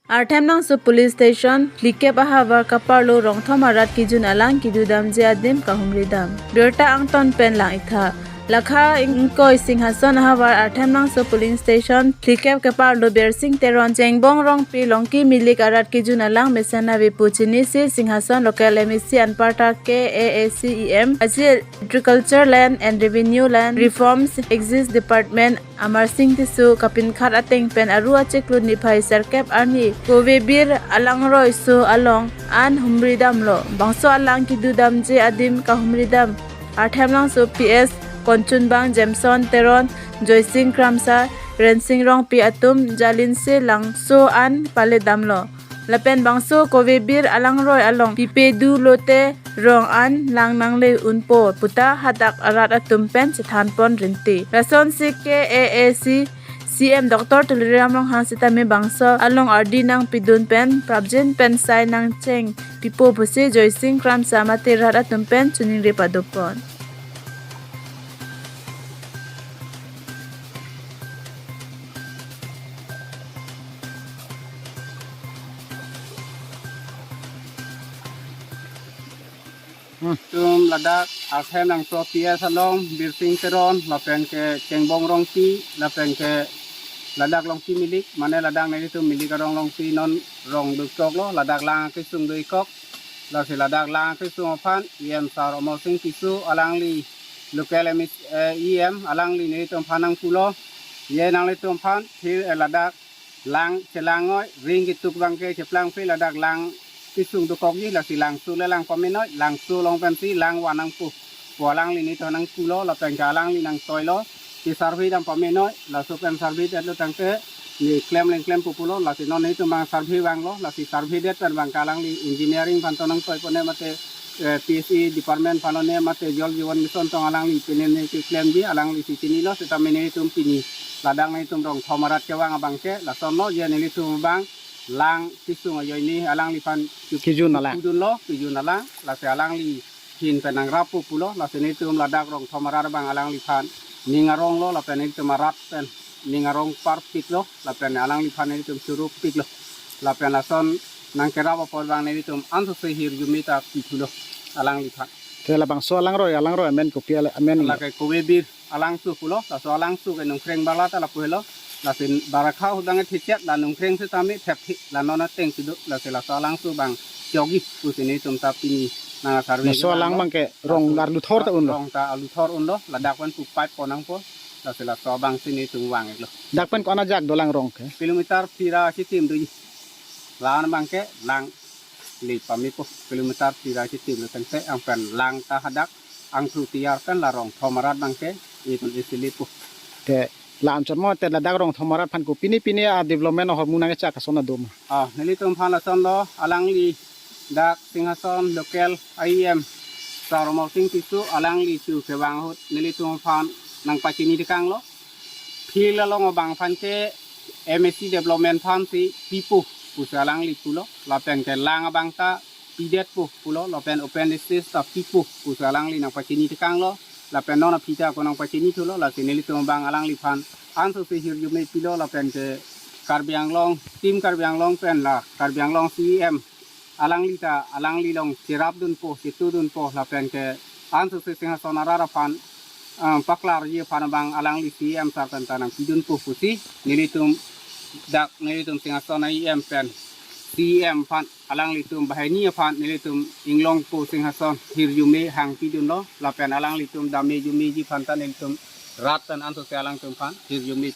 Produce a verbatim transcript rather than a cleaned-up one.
Arthemnangso police station phlikep ahavar kaparlo rongthom arat kejun alang kedudamji adim kahumridam. Birta angton pen lang-iktha. Lakha ingkoi Singhason ahavar Arthemnangso polling station phlikep keparlo Birsing Teron, Chengbong Rongpi, Longki Milik arat kejun alang mesen ave pu chinisi Singhason local M A C anparta K A A C E M, Agriculture Land and Revenue Land Reforms Excise Department Amarsing Tisso kapinkhat ateng pen Aru achiklo niphai serkep arni Kovebir alangroi so along an humridamlo. Bangso alang kedudamji adim kahumridam Arthemnangso P S Konchunbang, Jameson Teron, Joysing Kramsa, Rensing Rongpi atum jalinse langso an paledamlo. Lapen bangso Kovebir alangroi along pipedu lote rong an lang nangle unpo puta hadak arat atum pen chethanpon rinti. Lasonsi K A A C C M Doctor Tuliram Ronghang sitame bangso along ardi nangpidun pen prapjin pen sai nangcheng pipo pusi Joysing Kramsa mate rat atum pen chiningri padopon. Tum ladak Arthemnangso P S along Birsing Teron lapen ke Chengbong Rongpi lapen ke ladak Longki Milik, mane ladak nelitum Milik arong Longpi non rong dokoklo, ladak lang kesung dokok. Lasi ladak lang kesung aphan E M sar Amarsing Tisso alangli local M S, eh, E M alangli nelitum aphan nangpulo, ye nanglitum aphan phir, eh, ladak lang chelangoi, ring ketuk abangke cheplangpi, ladak lang kesung dokokji, lasi langso le lang pamenoi, langso along pensi lang van nangpo pu alangli nelitum nangpulo, lapen ke alangli nangtoilo, ke survey dam pamenoi, laso pen survey detlo tangte ne klem leng klem pupulo, lasi non nelitum abang survey vanglo, lasi survey det pen abangke alangli engineering aphan to nangtoipone mate, eh, P S E department aphan one mate Jal Jeevan Mission tong alangli pine ne keklemji, alanglisi chinilo, sitame nelitum pini ladak nelitum rongthom arat kevang abangke lasonlo, je nelitum abang lang kesung ajoine alangliphan kejun alang, kejun alang, lasi alangli hin pen nangrappo pulo, lasi nelitum ladak rongthom arat abang alangliphan ning aronglo, lapen nelitum arat pen ning arong parpiklo, lapen alangliphan nelitum churupiklo, lapen lason nangkerap apot abang nelitum ansose hirjume ta pithulo alangliphan. Te labangso alangroi, alangroi amen kopi ale, amen? Lake Kovebir alangso pulo, laso alangso ke Nongkreng bala ta lapu helo, lasi barakha ahut abang thichet la Nongkreng sitame thepthi la non ateng sido, lasi laso alangso abang chogi pusi nelitum ta pini nang survey. Laso alang abangke rong laso arluthor ta unlo, rong ta arluthor unlo, ladak pen pu pipe ponangpo, lasi laso abangsi nelitum vang-iklo. Dak pen ko-an ajak dolang rong ke? Kilometer phira chitim doji. Lan abangke lang le pamipo, kilometer phira chitim lo tangte, ang pen lang ta hadak angthru tiar pen la rongthom arat abangke ipun isi lipo. Te la anchot mo te ladak rongthom arat aphan ko pini pini a-development ahormu nangkechak ason adoma? Ah, nelitum aphan lasonlo, alangli dak Singhason local E M sar Amarsing Tisso alangli chu kevang ahut nelitum aphan nangpachini tekanglo. Field along abang aphan ke M A C development aphansi pipo pusi alangli pulo, lapen ke lang abang ta pidetpo pulo, lapen open access ta pipo pusi alangli nangpachini tekanglo, lapen non aphi ta ako nangpachini thulo, lasi nelitum abang alangliphan ansose hirjume pilo, lapen ke Karbi Anglong, Team Karbi Anglong pen la Karbi Anglong C E M alangli ta, alangli along cherapdunpo, chetudunpo, lapen ke ansose Singhason arat aphan, ah, paklarji aphan abang alangli C E M sar pen ta nangpidunpo pusi nelitum dak nelitum Singhason E M pen C E M aphan alanglitum banghini aphan nelitum inglongpo, Singhason hirjume hangpidunlo, lapen alanglitum dame jumiji aphan ta nelitum rat pen ansose alangtum aphan hirjume